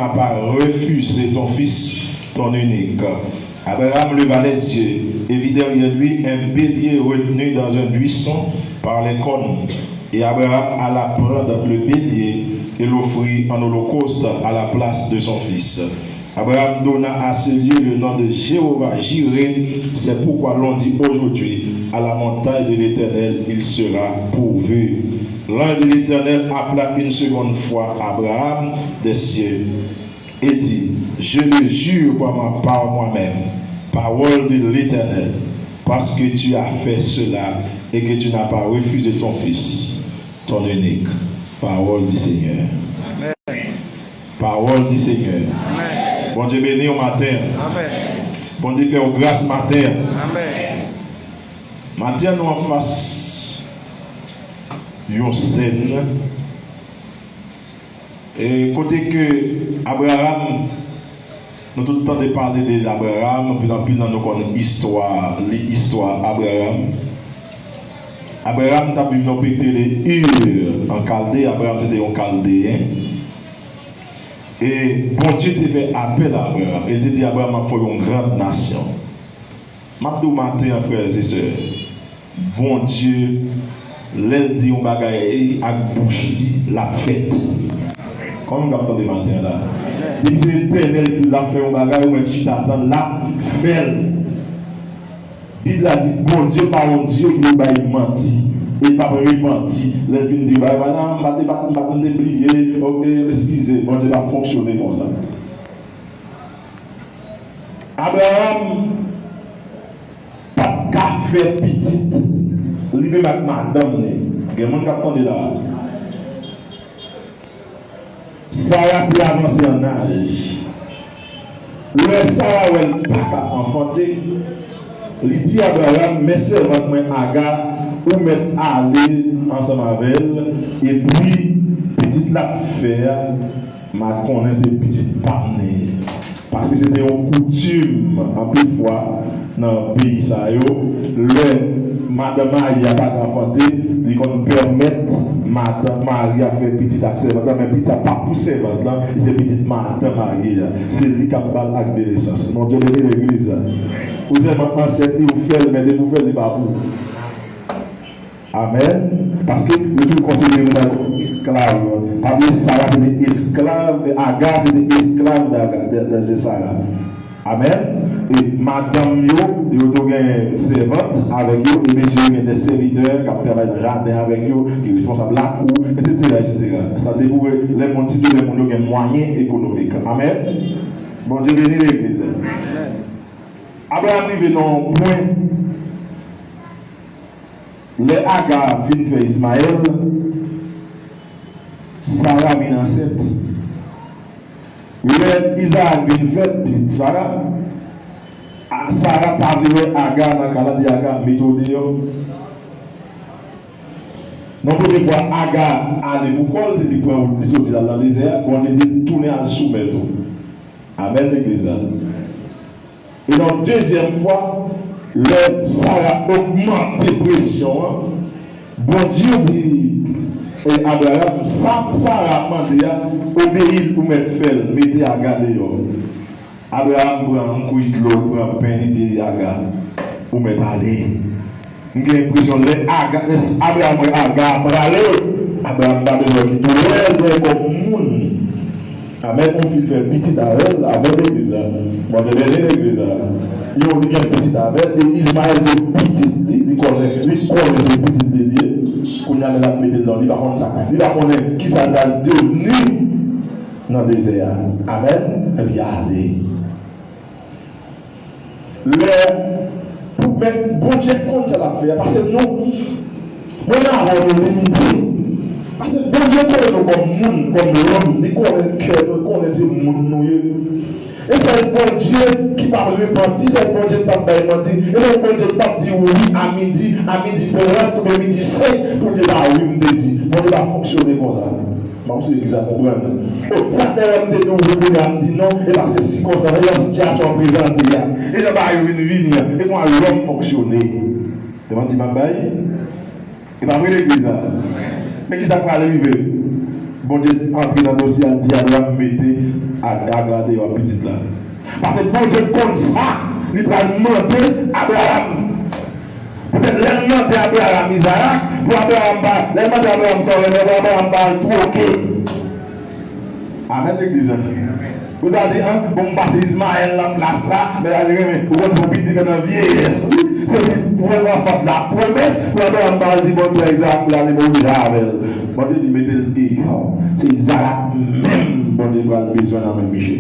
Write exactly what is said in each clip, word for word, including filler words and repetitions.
pas refuser ton fils, ton unique. Abraham leva les yeux et vit derrière lui un bélier retenu dans un buisson par les cornes. Et Abraham alla prendre le bélier et l'offrit en holocauste à la place de son fils. Abraham donna à ce lieu le nom de Jéhovah Jireh. C'est pourquoi l'on dit aujourd'hui, à la montagne de l'Éternel, il sera pourvu. L'ange de l'Éternel appela une seconde fois Abraham des cieux et dit, je le jure par ma- par moi-même, parole de l'Éternel, parce que tu as fait cela et que tu n'as pas refusé ton fils, ton unique. Parole du Seigneur. Amen. Pawòl di Senyè. Amen. Bondye beni w maten an. Amen. Bondye fè w gras maten an. Amen. Maten an, nou anfas yon sèn, e kote ke Abraram, nou tout tande pale de Abraram, anpil, anpil nan nou konn istwa, li istwa Abraram. Abraram t ap viv nan peyi de Ur, an Kalde. Abraram se te yon Kaldeyen. E Bondye te fè apèl a Abraram. E l te di Abraram, m ap fè w yon gran nasyon. M ap di w maten an, frè e sè, Bondye, lè l di yon bagay ak bouch li, l ap fèt. Kòman m k ap tande maten an la? Depi se Letènèl ki di l ap fè yon bagay, ou mèt chita tann, l ap fè l. Bib la di Bondye pa yon Dye pou l bay manti. E l p ap repanti lè l fin di bagay, pa nan, m pa te, m pa te bliye, ok, eskize. Bondye p ap fonksyone konsa. Abraram pa t ka fè pitit, li menm ak madanm li. Gen moun k ap tande la a. Sara te avanse an aj. Lè Sara wè l pa ka anfante, li di Abraram, men sèvant mwen Aga, ou mèt ale ansanm avè l, epi pitit l ap fè a, m a konnen se pitit pa m li ye. Paske se te yon koutim, anpil fwa, nan peyi sa yo, lè madanm mari a pa ka anfante, li konn pèmèt madanm mari a fè pitit ak sèvant lan, men pitit la pa pou sèvant lan, li se pitit madanm mari a. Se li k ap ba l ak de nesans. Bondye beni legliz la. Ou sèlman ansent li, ou fè l, men depi ou fè l, li pa pou ou. Amèn. Paske yo toujou konsidere moun nan kòm esklav. Pa bliye Sara se te esklav, Aga se te esklav de, de, de Sara. Amèn. E madanm yo, yo tou gen sèvant avèk yo, e mesye yo gen de sèvitè k ap travay nan jaden avèk yo, ki responsab lakou, etsetera, etsetera. Sa depi lè moun, sitou lè moun yo gen mwayen ekonomik. Amèn. Bondye beni legliz. Amèn. Abraram rive nan yon pwen, lè Aga fin fè Ismayèl, Sara vin ansent. Lè Izarak vin fèt, pitit Sara, a, Sara pa vle wè Aga nan kay la, di Aga, mete w deyò. Nan premye fwa Aga ale pou kò l, se li pran wout li soti al nan dezè a, Bondye di l tounen al soumèt ou. Amèn, legliz la. E nan dezyèm fwa, lè Sara ogmante presyon an, Bondye di, e, Abraram, sa Sara ap mande a, obeyi l, ou mèt fè l, mete Aga deyò. Abraram pran yon kouyi dlo, l pran pen, li di Aga, ou mèt ale. M gen enpresyon lè Aga, lè Abraram wè Aga ap prale, Abraram pa bezwen kite w, lè l wè kòm moun. Amèn. Yon fi fè pitit avè l, avè legliz la. Bondye beni legliz la. Yon li gen pitit avè l, e Izmayèl se pitit li, li konnen, li konnen se pitit li li ye. Kounye a lè l ap mete l nan, li pa konn sa. Li pa konnen kisa l pral devni nan dezè a. Amèn. Epi ale. Lè, pou, men Bondye konn sa l ap fè a, paske nou, mwen avè w nou limite. Paske Bondye konnen nou kòm moun, kòm lòm, li konnen kè nou, li konnen se moun nou ye. E se yon Bondye ki p ap repanti, se yon Bondye ki p ap bay manti, e se yon Bondye ki p ap di wi a midi, a midi trant oubyen midi senk pou l te ba wi m te di. Bondye pa fonksyone konsa. M pa konn si legliz la konprann. O, sa k fè lè m te di w wi kounye a m di non, e paske sikonstans, jan sitiyasyon an prezante a, e jan bagay yo vin vini a, e konsa lòm fonksyone. Se manti m ap bay? E pa vre legliz la. Men kisa k pral rive? Bondye antre nan dosye a, l di Abraram mete Aga deyò pitit la. Paske Bondye konn sa li pral mande Abraram. Poutèt lè l mande Abraram Izarak, pou Abraram pa, lè l mande Abraram sa w renmen, pou Abraram pa al twoke. Amèn, legliz la. Ou ta di, an, bon, m pase Izmayèl nan plas la, men la li renmen, ou konn fè pitit nan vyeyès li. Se li pran an fòt la pwomès, pou Abraram pa al di Bondye Izarak la, li mouri avè l. Bondye di, mete l deyò. Se Izarak menm Bondye pral bezwen nan men Miche.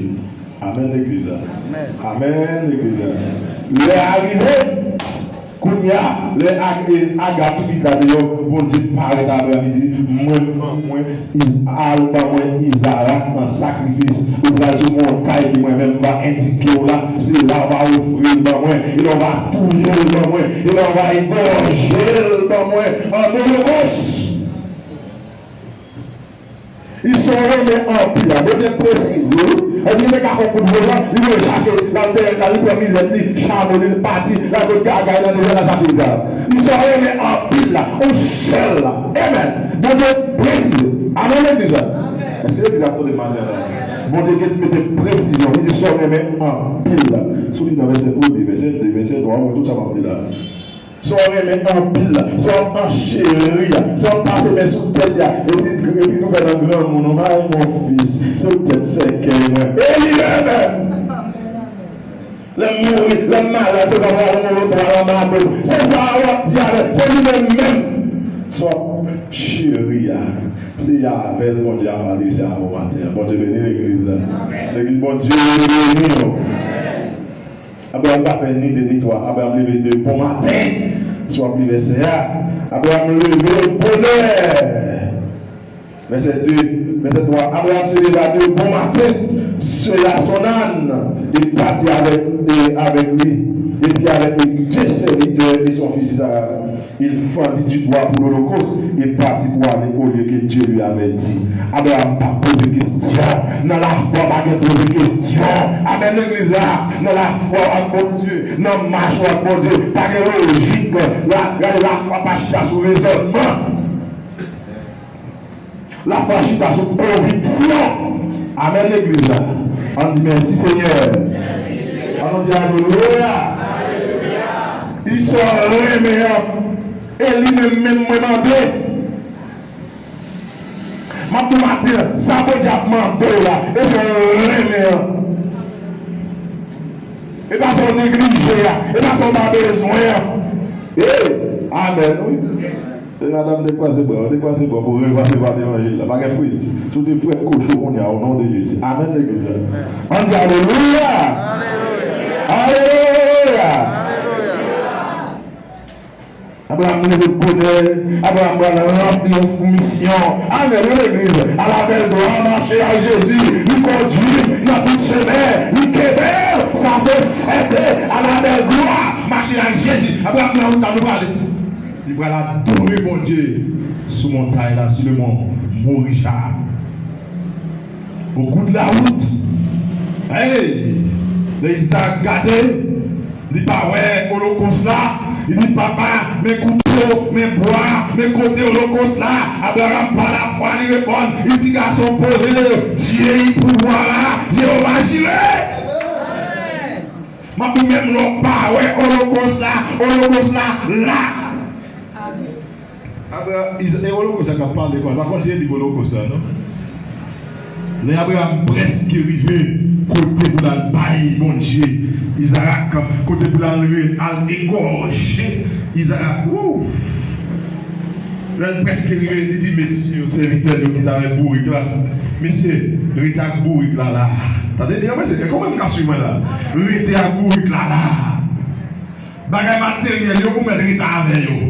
Amèn, legliz la. Amèn, legliz la. Lè a rive, kounye a, lè Ag-, e, Aga tou vit la deyò, Bondye parèt Abraram, li di, mwen, mwen, mwen, Iz-, al ban mwen Izarak an sakrifis. Ou pral sou montay ki mwen menm m va endike w la. Se la w va ofri l ban mwen. E la w va touye l ban mwen. E la w va egòje l ban mwen an olokòs. Li sa w renmen anpil la. Bondye presize, wi. Èske li te ka fè yon kout vòl la? Li voye chache, l al dèyè l la, li pran milèt li, chamo li, li pati, l al kot Aga, Aga nan dezè, l al chache Izarak. Li sa w renmen anpil la, yon sèl la. Amèn. Bondye presize. Amèn, legliz la. Èske legliz la ap tande maten la? Bondye gen mete presizyon. Li di sa w renmen anpil la. Si w li nan vèsè premye, vèsè de, vèsè twa, w wè tout sa m ap di la. Sa w renmen anpil la, sa w ap ancheri a, sa w ap pase men sou tèt li a, epi, epi nou fè nan granmoun, nou bay mon fils, se tèt sèkèy mwen. E li menm! Lè m mouri, lè m malad, se pa pral yon lòt pral anba do m. Se sa w ap di avè l, se li menm menm. Sa w ap cheri a, se avè l Bondye ap adrese a bon maten an. Bondye beni legliz la. Legliz Bondye beni nou. Abraram pa fè ni de ni twa. Abraram leve de bon maten. Si w ap li vèsè a, Abraram leve bonè. Vèsè de, vèsè twa. Abraram se leva de bon maten, sela son âne, et partit avec, et avec lui, et puis avec les deux serviteurs et son fils Isaac. Il fendit du bois pour l'holocauste et partit pour aller au lieu que Dieu lui avait dit. Abraram pa poze kesyon. Nan lafwa pa gen poze kesyon. Amèn legliz la. Nan lafwa w ak Bondye, nan mach ou ak Bondye, pa gen lojik. La, gade, lafwa pa chita sou rezònman. Lafwa chita sou konviksyon. Amèn legliz la. Ann di mèsi Senyè. Ann di alelouya. Li sa w renmen an. E li menm menm mwen mande. M ap di w maten an, sa Bondye ap mande w la, e sa w renmen an. E pa sa w neglije a, e pa sa w pa bezwen an. Ee, amèn wi. Se madanm te kwaze bra, te kwaze bra pou resevwa levanjil la. Pa gen frit. Si w te frèt kochon kounye a, o non de Jezi. Amèn legliz la. Ann di alelouya. Alelouya. Abraram leve bonè, Abraram pral ranpli yon misyon. Amèn wi legliz. Al avè l dwat, mache ak Jezi. Li kondui m nan tout chemen. Li kenbe m, sa se sèten. Al avè l dwat, mache ak Jezi. Abraram nan wout la, nou prale. Li pral adore Bondye sou montay la, sur le mont Moriah. Au bout de la route, hey, lè Izaak gade, li pa wè olokòs la, li di, papa, men kouto, men bwa, men kote olokòs la. Abraram pa lafwa li reponn, li di, gason, poze Dye pouvwa la, Jewova Jire. M ap di w, menm lè w pa wè olokòs la, olokòs la la. Abraram, Iz-, e olokòs la k ap pale, kwa. Pa konn si e li k olokòs la, non? Lè Abraram prèske rive kote pou l al bay Bondye Izarak, kote pou l al re-, al egòje Izarak. Wou! Lè l prèske rive, li di mesye yo, sèvitè yo ki t avèk bourik la, mesye, rete ak bourik la la. Tande byen, mesye, kòman m ka swiv mwen la? Rete ak bourik la la. Bagay materyèl yo, ou mèt rete avè yo.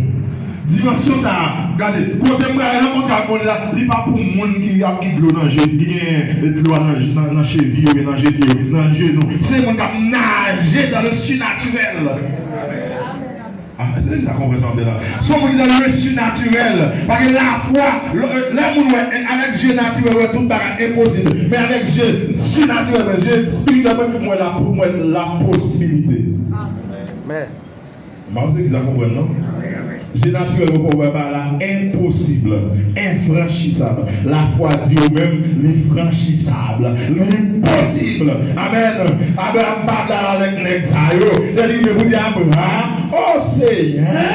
Dimansyon sa a, gade, kote m pral rankontre ak Bondye la, li pa pou moun ki ap gen dlo nan je, ki gen dlo a nan, nan, nan chevi yo, nan je pye yo, nan jenou. Se moun k ap naje dans le surnaturel. Ah, se sa konprann sa m te la. Se yon moun ki nan le surnaturel. Paske lafwa, lè, lè moun wè, avèk je natirèl, wè tout bagay enposib. Men avèk je sinatirèl, men je espirityèl, mwen, mwen la, mwen la posibilite. Amèn. M panse ki sa konprann, non? Se natirèl pou pwovèb la, enposib, enfranchisab. Lafwa di ou menm, li franchisab, li posib. Amèn. Abraham pa t la avèk nèg sa yo. Lè li rive pou di Abraham, o Senyè,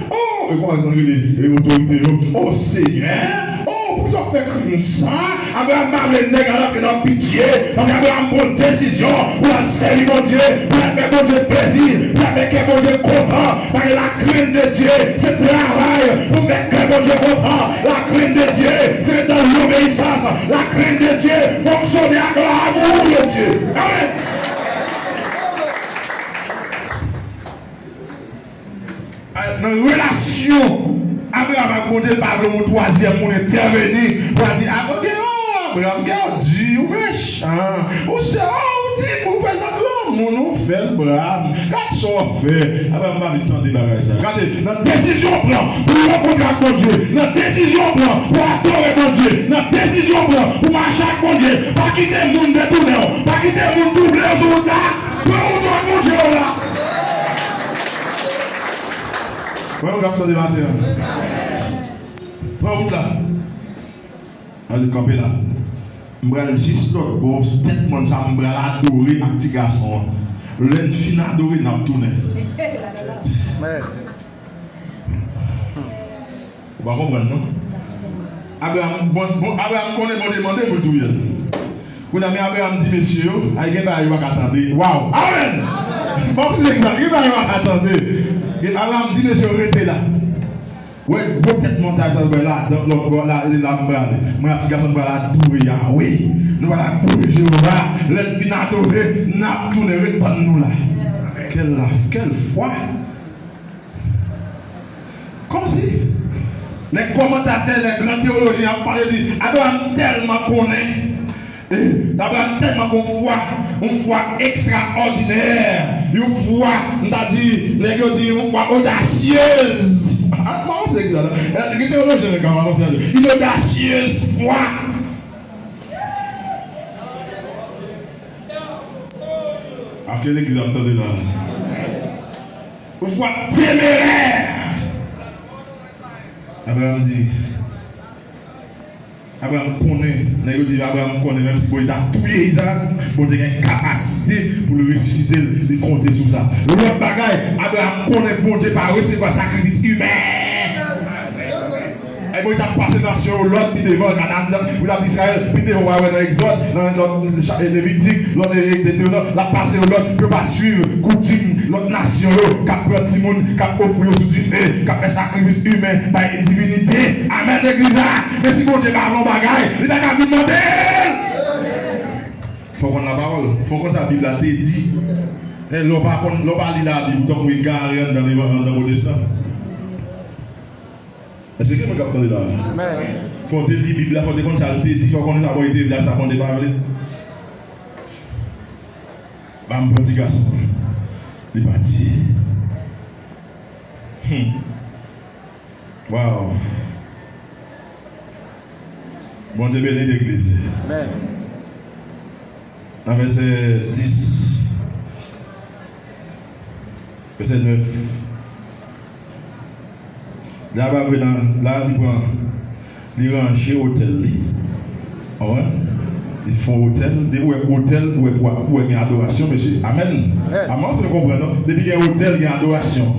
o, e kòman yo konn rele, e, otorite yo, o Senyè, o, poukisa w fè krim sa? Abraham pa vle nèg al antre nan pitye, paske Abraham pran desizyon pou l al sèvi Bondye, pou l al fè Bondye plezi, pou l al fè kè Bondye kontan, paske la crainte de Dieu, se travay pou fè kè Bondye kontan. La crainte de Dieu, se ret nan lobeyisans. La crainte de Dieu fonksyone ak lanmou de Dieu. Amèn. Nan relasyon Abraham ak Bondye, li pa vle yon twazyèm moun entèveni pou al di, a, Bondye, o, Abraham, gade w di, ou mechan, ou se, o, ou di, ou fè nan granmoun, ou fè l, Abraham, gad sa w ap fè. Abraham pa vle tande bagay sa. Gade, nan desizyon w pran pou w rankontre ak Bondye, nan desizyon w pran pou w adore Bondye, nan desizyon w pran pou w mache ak Bondye, pa kite moun detounen w, pa kite moun twouble w sou wout la. Pran wout ou ak Bondye w la. Mwen, mwen ap tande maten an. Pran wout la. Ale kanpe la. M pral jis lòt bò, sou tèt mòn sa, m pral adore ak ti gason an. Lè n fin adore, n ap tounen. Amèn. Ou pa konprann, non? Abraham, bon, bon, Abraham konnen Bondye mande pou l touye l. Kounye a, men Abraham di mesye yo, ay, gen bagay yo pa ka tande. Waw! Amèn! Bon, pou egzanp, gen bagay yo pa ka tande. Gen, Abraham di mesye yo, rete la. Wè, gwo tèt montay sa, wè la, lòt, lòt, la, la, la, m prale. Mwen ak ti gason m pral adore Yawe. Nou pral adore Jewova. Lè n fin adore, n ap tounen, ret tann nou la. Kèl la, kèl fwa! Kòmsi lè kòmantatè, lè gran teyolojyen ap pale, di, Abraham tèlman konnen, e, Abraham tèlman gon fwa, yon fwa ekstraòdinè, yon fwa, m ta di, nèg yo di, yon fwa odasyez. A, pa panse ki sa, non. E, gen teyolojyen ki ka panse sa. Yon odasyez fwa. A, ke legliz ap tande la? Yon fwa temerè. Abraham di, Abraham konnen, nèg yo di Abraham konnen, menm si Bondye ta touye Izarak, Bondye gen kapasite pou l resisite l, li konte sou sa. Lòt bagay, Abraham konnen Bondye pa resevwa sakrifis imen. E bon, li t ap pase nasyon yo lòd pi devan, Kanan, li t ap Izrayèl pi devan, w a wè nan Egzòd, nan, nan, nan Levitik, lòd, e, Detewonòm, l ap pase yo lòd pou yo pa swiv koutim lòt nasyon yo, k ap pran timoun, k ap ofri yo sou dife, k ap fè sakrifis imen bay divinite. Amèn, legliz la. Men si Bondye pa vle yon bagay, li pa ka vin mande l. Fò w konn lapawòl, fò w konn sa Bib la te di. E lè w pa konn, lè w pa li Labib, ou tankou egare anndan levanjil, anndan pwotestan. Èske gen moun k ap tande la? Amèn. Fò w te li Bib la, fò w te konn sa l te di, fò w konn sa Bondye te vle ak sa Bondye pa vle. Ban m pran ti gason an. Li pati. Hmm. Waw. Bondye beni legliz. Amèn. Nan vèsè dis, vèsè nèf. Li ap apre nan, la, li pran, li ranje otèl li. Konprann? Li fè yon otèl, depi w wè otèl, ou wè, ou wè, ou wè gen adorasyon, mesye. Amèn. Amèn. Amèn, se nou konprann, non? Depi gen otèl, gen adorasyon.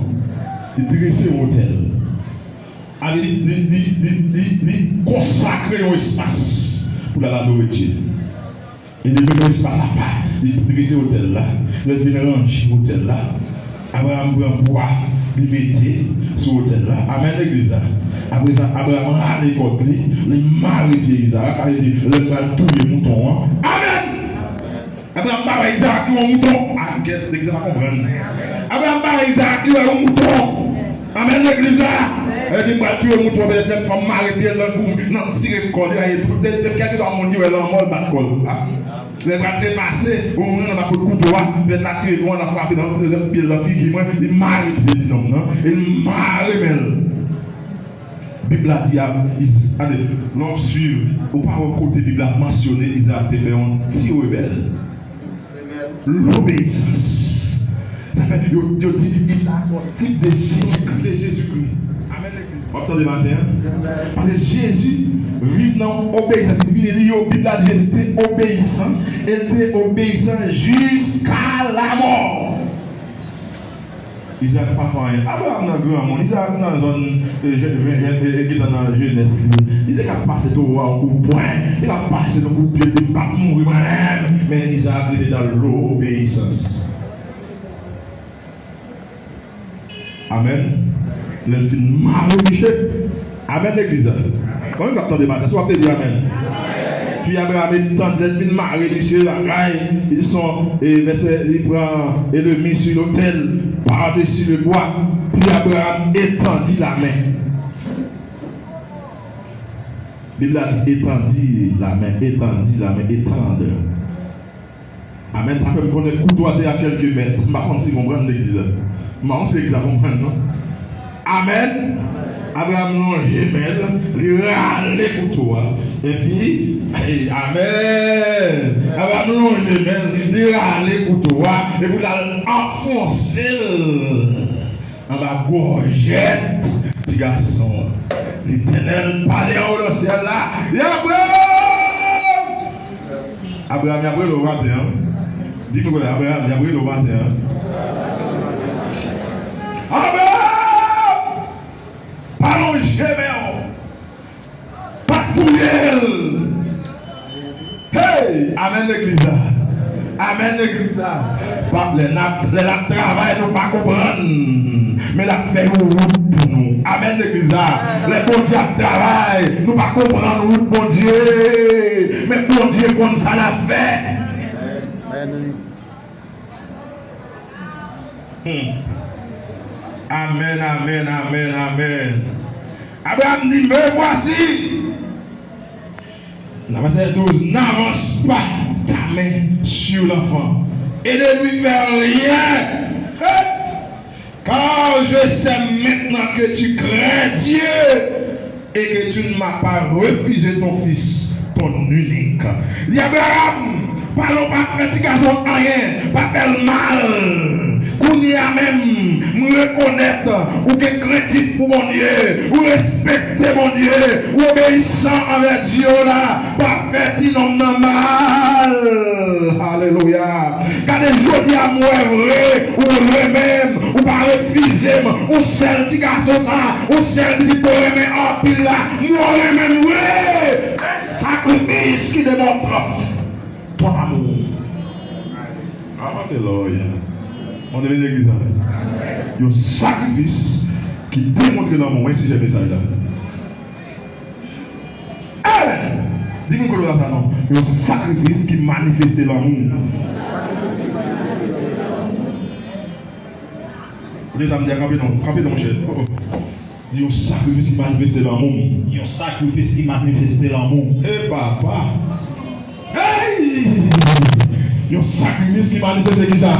Li drese yon otèl. A, li, li, li konsakre yon espas pou l al adore Dye. E li vin yon espas apa, li drese otèl la. Lè l fin ranje otèl la, Abraham pran bwa, li mete sou otèl la. Amèn, legliz la. Apre sa, Abraham rale kòd li, li mare pye Izarak, sa vle di, lè l pral touye mouton an. Amèn! Abraham pa bay Izarak yon mouton. A, kèt, legliz la pa konprann. Abraham pa bay Izarak yon mouton. Amèn, legliz la. Lè di m pral touye mouton, petèt lè fanm mare pye l nan kou, nan tire kò li, ay, de, de, kèlkeswa moun ki wè lanmò, l bat kò l. A. Lè l pral trepase, ou menm nan kout kouto a, petèt la tire kou an, la frape nan pye l, nan figi mwen, li mare pye ti nonm nan, e l mare men l. Bib la di a, Iz-, gade, lè w ap swiv, ou pa wè kote Bib la mansyone Izarak te fè yon ti rebèl. Lobeyisans. Sa fè, yo, yo di Izarak se yon tip de Jezikri. De Jezikri. Amèn. Maten an. Paske Jezi viv nan obeyisans. Li vini, li, yo, Bib la di Jezi te obeyisan, e l te obeyisan jiska lamò. Izarak pa fè anyen. Abraram nan granmoun, Izarak nan zòn, e, je-, je-, je-, e, gentan nan jenès li. Li te ka pase towo a yon kou pwen, li te ka pase yon kou pye, li p ap mouri mwen menm. Men Izarak rete nan lobeyisans. Amèn. Lè l fin mare misye. Amèn, legliz la. Konbyen k ap tande maten? Si w ap te di amèn. Puis Abraham étendit, lè l fin mare misye lakay, ils sont, e vèsè, li pran, et le mit sur l'autel, par-dessus le bois. Puis Abraham étendit la main. Bib la di étendit la main, étendit la main, étendre. Amèn. Sa fè m konnen kouto a te a kèlke mèt. M pa konn si w konprann legliz la. M pa konn si legliz la konprann, non. Amèn. Abraram lonje men l, li rale kouto a. Epi, amèn. Abraram lonje men l, li rale kouto a. Epi l al anfonse l anba gòjèt ti gason an. Letènèl pale anwo nan syèl la, Abraram! Abraram, y ap rele w maten an. Di m kote Abraram, y ap rele w maten an. Abraram! Pa lonje men w. Pa fouye l. Hey! Amèn legliz la. Amèn legliz la. Pa, lè n ap, lè l ap travay, nou pa konprann. Men l ap fè yon wout pou nou. Amèn legliz la. Lè Bondye ap travay, nou pa konprann wout Bondye. Men Bondye konn sa l ap fè. Amèn. Hmm. Amèn, amèn, amèn, amèn. Abraram di, Me voici. Nan vèsè douz, N'avance pas ta main sur l'enfant et ne lui fais rien. Hey! Car je sais maintenant que tu crains Dieu et que tu ne m'as pas refusé ton fils, ton unique. Li di Abraram, pa, pa fè ti gason anyen, pa fè l mal. Kounye a menm, m rekonèt ou gen krentif pou Bondye, ou respekte Bondye, ou obeyisan anvè Dye w la, pa fè ti nonm nan mal. Alelouya. Gade, jodi a m wè vre, ou renmen m, ou pa refize m, ou sèl ti gason sa, ou sèl pitit ke w renmen anpil la, m renmen l vre. Un sacrifice qui démontre ton amour. Alelouya. Mwen te vin legliz la. Yon sakrifis ki demontre lanmou. Mwen si jè mesaj la. Amen. Di moun kote w la sa non. Yon sakrifis ki manifeste lanmou. Kote sa m di a kanpe non. Kanpe non, monchè. Oh, oh. Di yon sakrifis ki manifeste lanmou. Yon sakrifis ki manifeste lanmou. E papa. Hey! Yon sakrifis ki manifeste ki sa?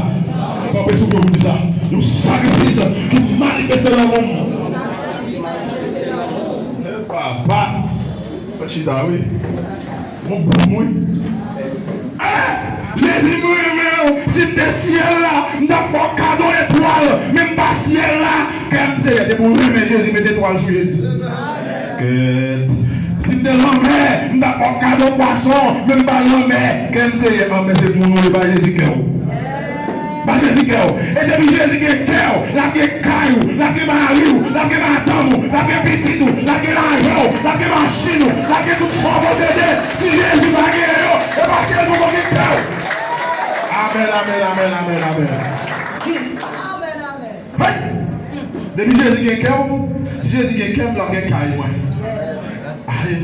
Kanpe sou pye w pou di sa. Yon sakrifis ki manifeste lanmou. E papa. Fè chita, wi. Bon, bon, wi. Eh! Jezi, m renmen w. Si m te syèl la, m t ap ba w kado etwal. Men m pa syèl la. Kè m sere. Depi w renmen Jezi, mete etwal sou Jezi. Kèt. Si m te lanmè, m t ap ba w kado pwason. Men m pa lanmè. Kè m sere. Anben, se moun ou ye, ba Jezi kè w. Ba Jezi kè w. E depi Jezi gen kè w, l ap gen kay ou, l ap gen mari w, l ap gen madanm ou, l ap gen pitit ou, l ap gen lajan w, l ap gen machin ou, l ap gen tout sa w posede. Si Jezi pa genyen yo, e pa kè nou poko gen kè w. Amèn, amèn, amèn, amèn, amèn. Hey! Depi Jezi gen kè w, si Jezi gen kè m, l ap gen kay mwen. Ay.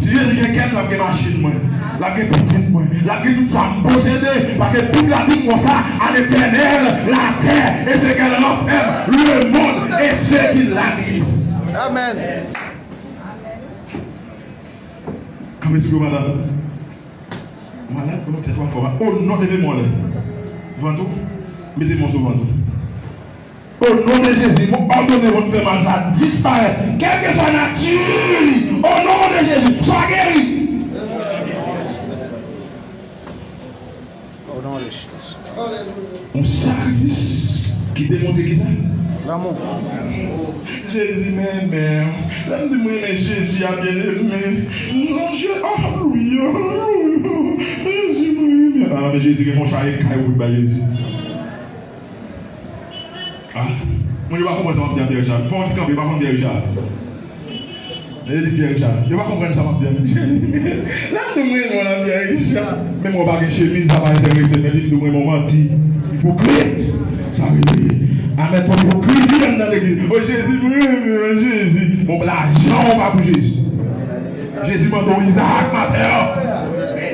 Si Jezi gen kè m, l ap gen machin mwen, l ap gen pitit mwen, l ap gen tout sa m posede, paske Bib la di m konsa, à l'Éternel la terre et ce qu'elle renferme, le monde et ceux qui l'habitent. Amèn. Kanpe sou pye w, madanm. Malad, bon, tèt w ap fè w mal. O non de, mete men w anlè. Vant ou. Mete men w sou vant ou. O non de Jezi, mwen òdone vant fè mal sa disparèt. Kèlkeswa nati li, o non de Jezi, swa geri. O non de Jezi. Yon sakrifis ki demontre ki sa? Lanmou. Jezi, m renmen w. Lè m di m renmen Jezi a, byeneme, non, Je-, alelouya, alelouya. Jezi, m renmen w. Ah, men Jezi gen yon chari kay ou ba Jezi. Ah, moun yo pa konprann sa m ap di a, Pierre Richard. Fè yon ti kanpe, pa konn Pierre Richard. E di Pierre Richard, yo pa konprann sa m ap di a. Jezi, men, lè m di m renmen w la, Pierre Richard. Menm w pa gen chemiz, sa pa enterese, men li di w renmen w, manti. Ipokrit. Sa vle di, amèn, twòp ipokrizi anndan legliz. O Jezi, m renmen w, Jezi. Bon, lajan w pa pou Jezi. Jezi mande w Izaak maten an.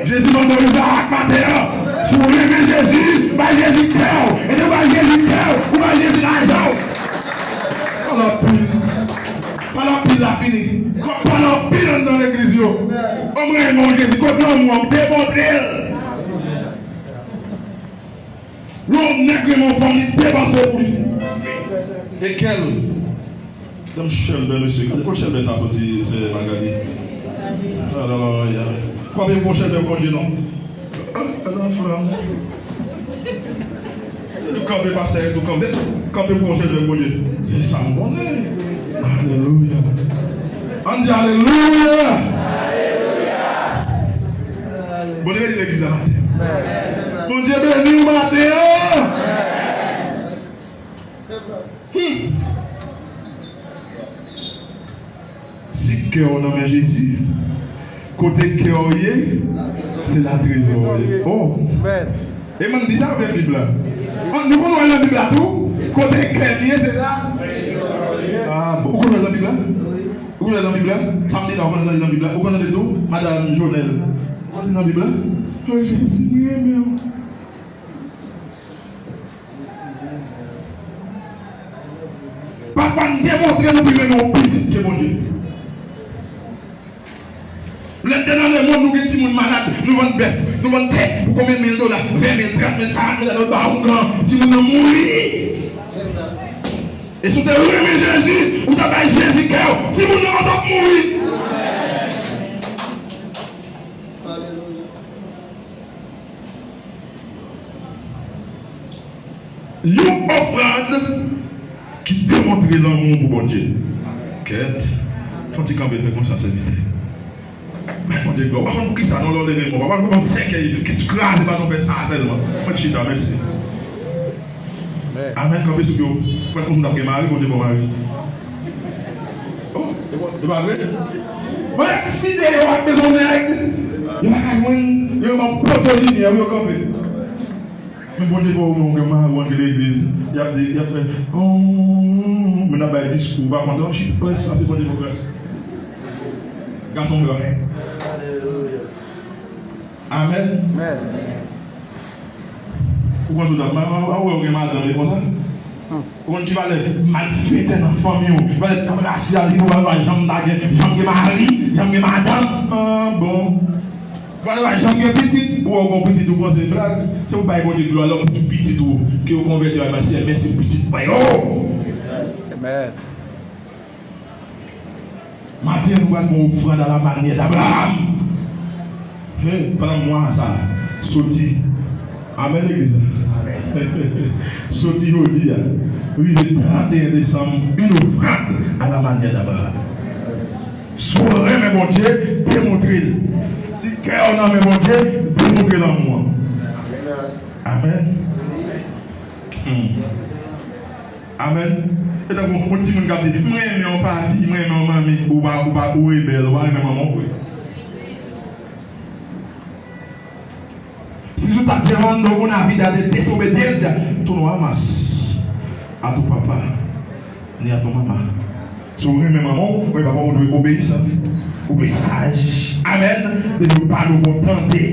Jezi mande w Izaak maten an. Si w renmen Jezi, bay Jezi kè w. E lè w bay Jezi kè w, ou bay Jezi lajan w. Pale anpil. Pale anpil la fini. Kòm pale anpil anndan legliz yo. An m renmen w Jezi. Kote lanmou an? Demontre l. Lè yon nèg renmen yon fanm, li depanse pou li. E kè l. Dam chèlbè, mesye. Gade kot chèlbè sa soti, sè Magali. Alelouya. Kanpe pou chèlbè Bondye, non. Ah, ah, non, frè. Kanpe, pastè, tou kanpe. Kanpe pou chèlbè Bondye. Se sa m konnen. Alelouya. Ann di alelouya. Bondye beni legliz la maten. Bondye beni w maten an. Hmm. Si kè w nan men Jezi, kote kè w ye, se la trezò w ye. Oh. E mwen di sa avèk Bib la. An, nou konn wè nan Bib la tou, kote kè m ye, se la. Ah, bon. Ou konn wè nan Bib la? Ou konn wè nan Bib la? Sa m di la, ou konn wè nan Bib la? Ou konn wè tou, Madanm Jonèl? Ou konn wè nan Bib la? Oh, Jezi, m renmen w. Pafwa, n demontre nou pi renmen yon pitit ke Bondye. Lè n te nan lemonn, nou gen timoun malad, nou vann bèf, nou vann tè pou konbyen mil dola, ven mil, trant mil, karant mil, lè nou ba oungan, timoun nan mouri. E si w te renmen Jezi, ou ta bay Jezi kè w, timoun nan pa t ap mouri. Yon ofrann ki demontre lanmou pou Bondye. Kèt. Fè yon ti kanpe, fè konsa, sèvitè. Bay Bondye glwa. Ou pa konn poukisa, non, lè w leve men w, papa, nou konn sèkèy ki kraze pa nou fè sa sèlman. Mwen chita, mèsi. Amèn. Kanpe sou pye w. Mwen konn ou t ap gen mari, Bondye bon mari. Oh, e pa vre? Mwen, fi de yo ap bezwen nèg. Yo pa ka jwenn, yo ban poto limyè, yo kanpe. Men Bondye fè w gen mari, w antre legliz, y ap di, y ap fè, oh, men n ap bay diskou, pa kontan, chita, sa se Bondye fè w gras. Gason gra. Amèn. Ou konn tout ap, ma, ma, ma, wè ou gen madanm, e konsa? Ou konn ki valè malfektè nan fanmi w? Valè rasyal, li pa janm ta gen, janm gen mari, janm gen madanm. Ah, bon. Valè pa janm gen pitit. Ou wè ou gon pitit, ou panse blag. Se pou bay Bondye glwa, lè w pitit ou, ke yo konvèti, bay Bondye mèsi pou pitit mwen yo. Amèn. Maten, nou pral fè yon ofrann à la manière d'Abraham. Hey, pandan mwa sa soti. Amèn, legliz. Soti jodi a, rive trannteyen desanm, yon ofrann à la manière d'Abraham. Si w renmen Bondye, demontre l. Si kè w nan men Bondye, demontre lanmou an. Amèn. Hmm. Amèn. Se tankou yon timoun k ap di, "M renmen w, papi, m renmen w, manmi." Ou pa, ou pa, ou rebèl, ou pa renmen manman w vre. Si tú estás llevando una vida de desobediencia, tú no amas a tu papá ni a tu mamá. Si w renmen manman w, ou renmen papa w, ou dwe obeyisan. Ou dwe saj. Amèn. Depi w pale, w konn tande.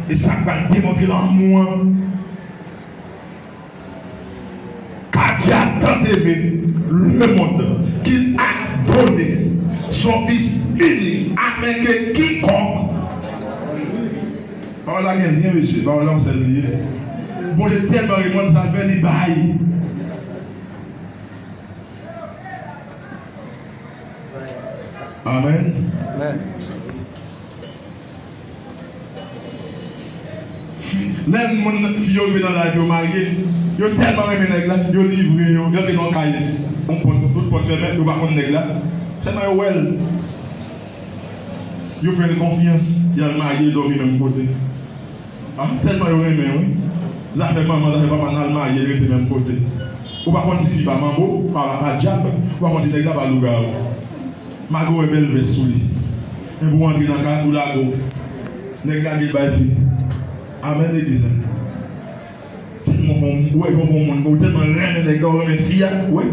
E sa k pral demontre lanmou an. Car Dieu a tant aimé le monde qu'il a donné son Fils unique, afin que quiconque. Pawòl la gen lyen, mesye. Pawòl la, yon sèl li ye. Bondye tèlman renmen l, sa l fè, li bay. Amèn. Amèn. Lè moun fi yo rive nan laj yo marye, yo tèlman renmen nèg la, yo livre yo, yo antre nan kay li. Bon, pòt, tout pòt fèmen, yo pa konn nèg la. Sèlman yo wè l. Yo fè l konfyans, y al marye, dòmi menm kote. Ah, tèlman yo renmen, wi. Zafè manman, zafè papa, n al marye, rete menm kote. Ou pa konn si fi pa manbo, pa, pa dyab, ou pa konn si nèg la pa lougawou. Malgre w wè bèl vès sou li. Enben, ou antre nan kay, ou lage w. Nèg lage l bay fi. Amèn, legliz la. Tèlman fè w wè, fè w wè moun, ou tèlman renmen nèg la, ou renmen fi a, ou wè.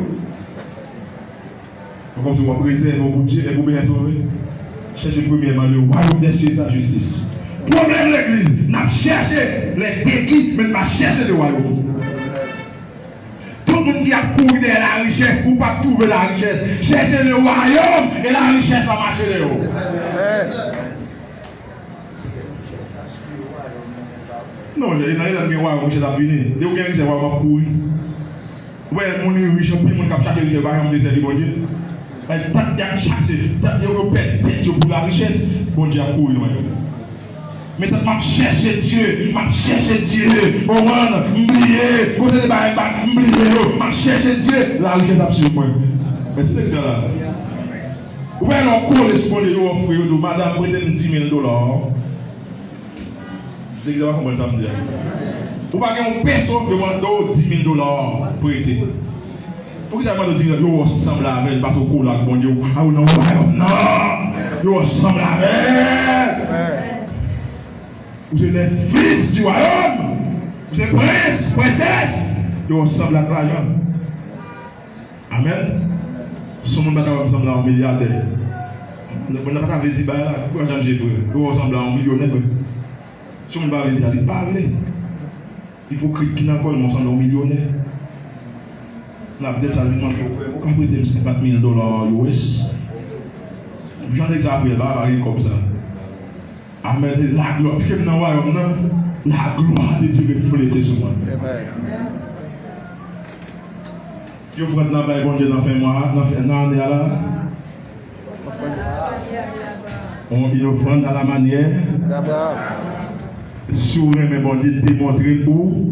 Fè kòmsi w ap rezève w pou Dye, men pou byen sove, chèche premyèman le royaume des cieux et sa justice. Pwoblèm legliz, n ap chèche lè degi, men n pa chèche le royaume. Tout moun ki ap kouri dèyè larichès, ou p ap twouve larichès. Chèche le royaume et la richesse ap mache dèyè w. Non, nan Edan gen wayòm richès ap vini. Depi w gen richès, wayòm ap kouri. Ou wè moun ri rich, anpil moun k ap chache richès, yo pa janm vle sèvi Bondye. Paske tank y ap chache, tank yo, yo pèdi tèt yo pou larichès, Bondye ap kouri lwen yo. Men tank m ap chèche Dye, m ap chèche Dye, konprann, m bliye, kote de bagay m pa, m bliye yo, m ap chèche Dye, larichès ap swiv mwen. Èske se sa la? Ou wè lè w kole sou Bondye, yo ofri, yo di w, "Madanm, prete m dis mil dola." Legliz la pa konprann sa m di a. Ou pa gen yon peso, yo mande w dis mil dola prete. Poukisa yo mande w dis mil? Yo wè w sanble avè l, paske w kole ak Bondye, w, a, ou nan wayòm nan. Yo wè w sanble avè l. Ou se les fils du royaume. Ou se prens, prensès. Yo wè w sanble ak lajan. Amèn. Si yon moun pa ta wè m sanble a yon milyadè, moun nan pa ta vle di bagay la, ou pa janm je frè. Ou wè w sanble a yon milyonè, frè. Si yon moun pa vle di sa, li pa vle. Ipokrit ki nan kò l, men w sanble a yon milyonè. N ap dèt sa, li mande w, frè, ou ka prete m senkant mil dola U S? Jan nèg sa ap ye la, pa gen kòb sa. Amèn. La gloire, piske m nan wayòm nan, la gloire de Dieu reflete sou mwen. Amen. Ki ofrann n ap bay Bondye nan fen mwa a, nan fen, nan ane a la? On, une offrande à la manière. D'Abraham. Si w renmen Bondye, demontre l pou.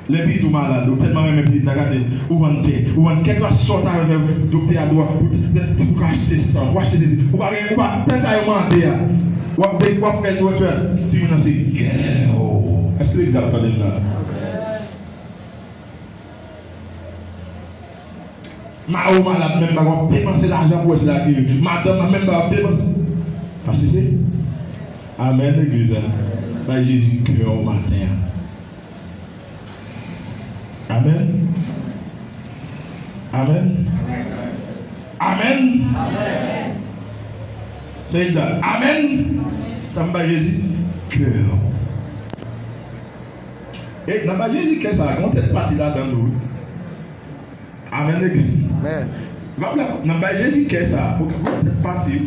Lè pitit ou malad, ou tèlman renmen pitit la, gade, ou vann tè, ou vann kèlkeswa sa w ta renmen, doktè a di w pou, si pou ka achte san, pou achte sesi, ou pa gen, ou pa, tèl sa yo mande a. W ap, w ap fè l, w ap fè l, timoun nan se gè. Èske legliz ap tande m la? Mari w malad menm bagay, w ap depanse lajan pou wè si l a geri. Madanm nan menm bagay, w ap depanse. Paske se. Amèn, legliz la. Bay Jezi kè w maten an. Amèn. Amèn. Amèn. Seyè, amèn. Sa m bay Jezi kè w. E, nan bay Jezi kè sa, gen yon tèt pati ladan l tou, wi. Amèn, legliz. Amèn. Nan bay Jezi kè sa, ok, gen yon tèt pati.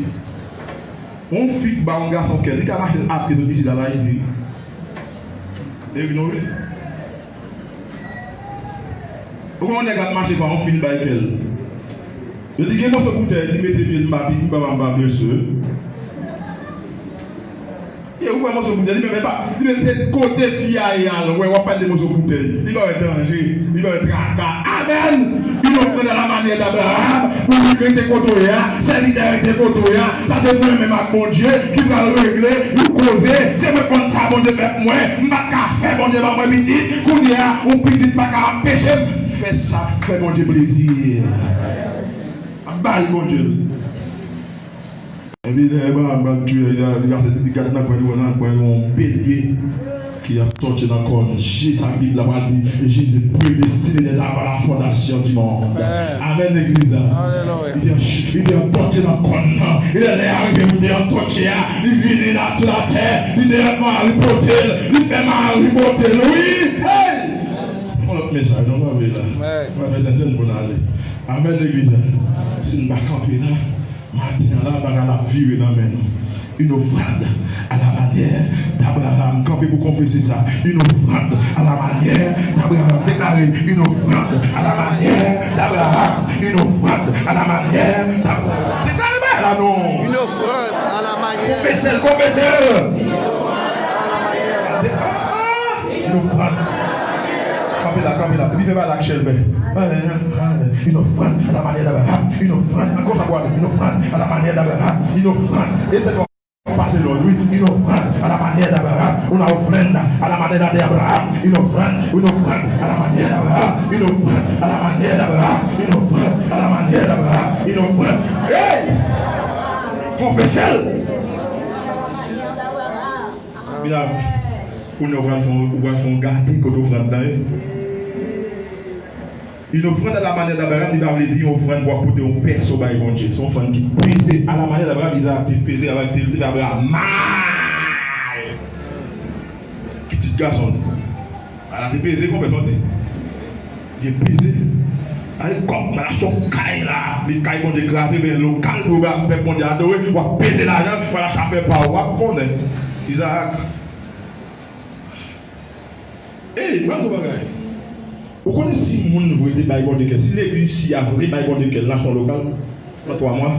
Yon fi k ba yon gason kè, li ka mache l apre sot isit al Ayiti. E wi, non, wi. Ou konn yon nèg ap mache pa yon fi, li bay kè l. Yo di gen moso boutèy, li mete pye l, m pa pi, m pa, m pa blese. E ou wè moso boutèy, li menm, e pa, li menm se kote fi a ye a, wè, w ap pale de moso boutèy. Li pa wè danje, li pa wè traka. Amèn! Une offrande à la manière d'Abraham, ou rete kote w ye a, sèvitè rete kote w ye a, sa se mwen menm ak Bondye ki pral regle yon koze, se mwen konn sa Bondye fè pou mwen, m pa t ka fè Bondye ban mwen pitit, kounye a, yon pitit pa ka anpeche m fè sa k fè Bondye plezi. Bay Bondye l. Epi lè Abraram pral touye, li, li pase, li gad nan kwen, li wè nan kwen yon belye ki ap tòche nan kòn. Se sa Bib la pral di, Jésus prédestiné dès avant la fondation du monde. Amèn. Amèn, legliz la. Alelouya. Li te, li te tòche nan kòn nan. E lè, lè a rive pou te tòche a, li vini la sou latè, li te fè Mari pote l, li fè Mari pote l. Wi! Hey! Yon lòt mesaj, non, pa vre la. Amèn. Mwen fè sèten pou n ale. Amèn, legliz la. Si n pa kanpe la, maten an la, bagay la ap vire nan men nou. Une offrande à la manière d'Abraham. Kanpe pou konfese sa. Une offrande à la manière d'Abraham. Deklare, une offrande à la manière d'Abraham. Une offrande à la manière d'Abraham. Deklare bagay la non. Une offrande à la manière. Konfese l, konfese l. Une offrande. Kanpe la, kanpe la. Epi fè bagay la ak chèlbè. Une offrande à la manière d'Abraham. Une offrande. Konsa pou ale. Une offrande à la manière d'Abraham. Une offrande. E se pase lòd, wi. Une offrande à la manière d'Abraham. Una ofrenda a la manera de Abraham. Une offrande, une offrande à la manière d'Abraham. Une offrande à la manière d'Abraham. Une offrande à la manière d'Abraham. Une offrande. Hey! Konfese l. Kounye a, kounye a, ou pral fè yon, ou pral fè yon gade kote ofrann nan ye. Une offrande à la manière d'Abraham, li pa vle di yon ofrann pou w ap pote yon pèso bay Bondye. Se yon ofrann ki peze. À la manière d'Abraham, Izarak te peze, Izarak te, te fè Abraham mal. Pitit gason l. Ala te peze, konpè, tande. Li peze. Ay, kòb, m al achte yon kay la. Li kay Bondye kraze, men lokal pou pèp Bondye adore, w ap peze lajan, w al achte afè pa w, w ap konnen. Izarak. Ey, m ap di w bagay. Ou konnen si moun vre te bay Bondye kè, si legliz isi a vre bay Bondye kè, l achte yon lokal nan twa mwa.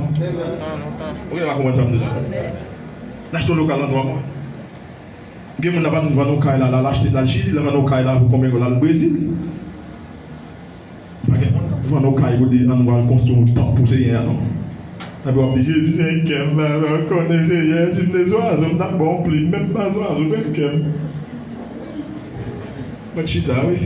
Ou gen pa konprann sa m di la. L achte yon lokal nan twa mwa. Gen moun la pa vann yon kay la, la l achte l al Chili, la vann yon kay la pou konbyen goud la al Brezil. Pa gen moun vann yon kay pou di ann al konstwi yon tanp pou Senyè a non. Epi w ap di Jezi se kè m, papa, w konnen Senyè, si m te zwazo m t ap ba w plim, menm pa zwazo, menm kè m. Mwen chita wi.